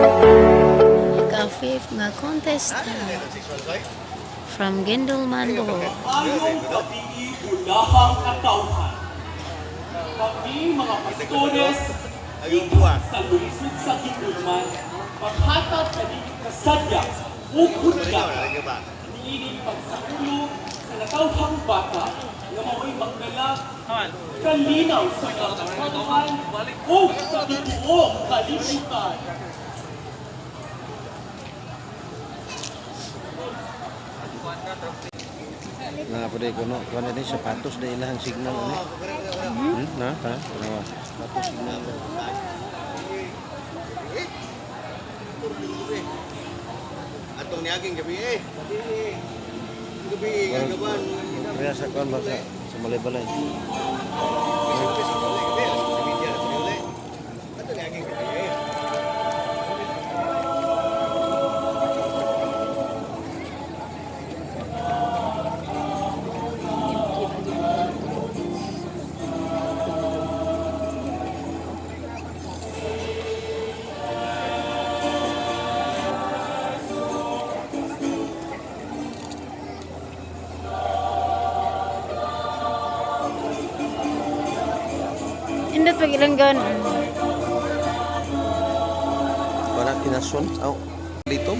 Ika-fifth nga contestant from Guindulman, Bohol. Maayong gabii, bulahang katawhan. Kami mga pastores gikan sa lungsod sa Guindulman, maghatag kaninyong kasadya ug hudyat niining pagsaulo sa natawhang bata nga mao'y magdala kalinaw sa mga katawhan ug sa tibuok kalibutan. Na pwede ko no, kuan ni sapatos da ilahang signal ani. Na ha, tanawa. Sapatos signal. Atong niaging gabi eh. Gabi gaban. Kaya sa kuan ba sa Malaybalay. Atong niaging gabi eh. Indot pag ilanggan. Para kinason aw litom.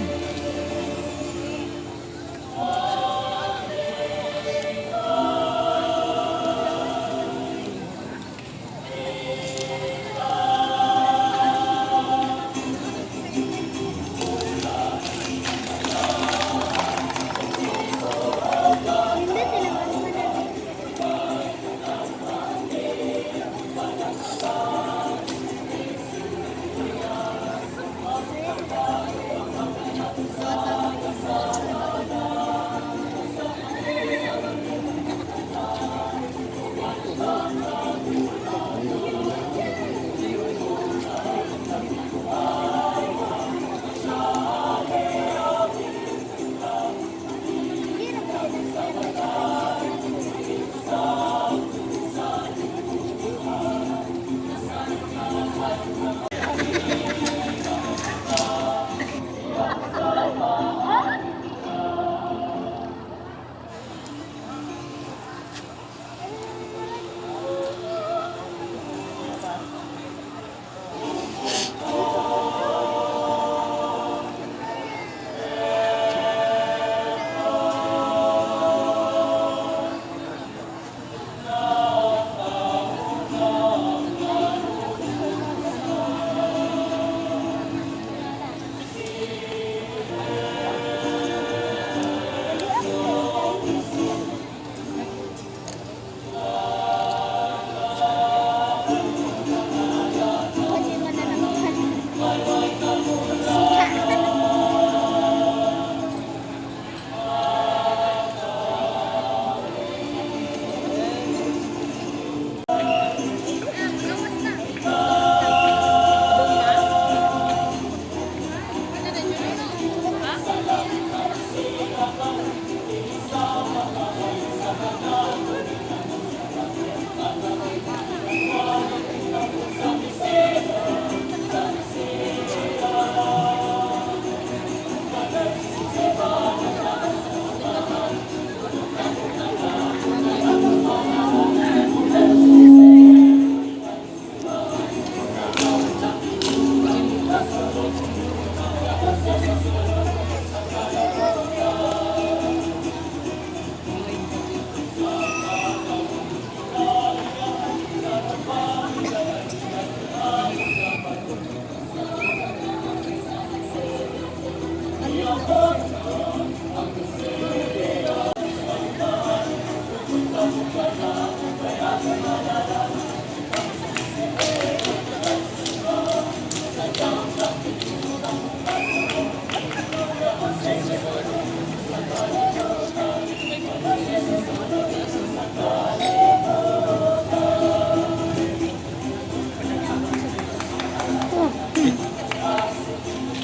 Oh,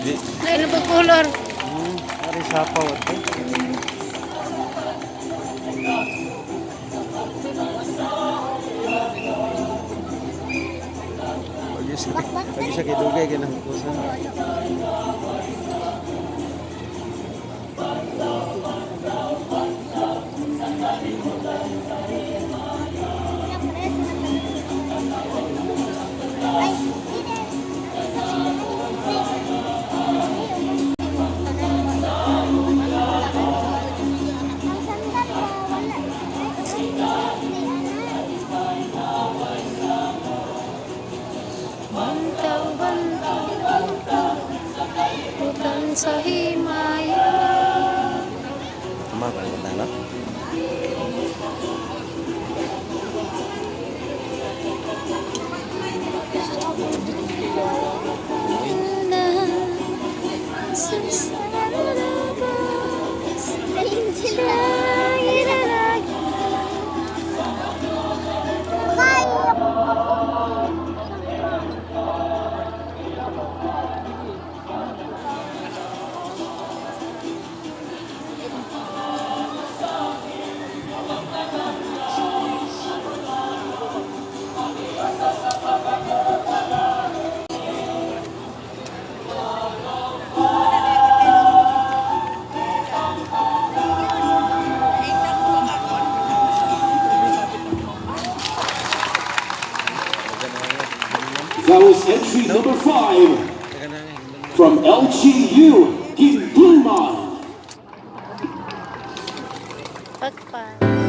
Di lain na color. Ari sapaw ato. Pag isa. Lagi siya kay dugay kay nang kusa. Ang sandal ba? Wala. Ay, Bantaw, bantaw, bantaw. Utan sa himaya. Tama ka ang kanta, no? Na sa labas. Langit. That was entry number 5 from LGU Guindulman. Pagpa.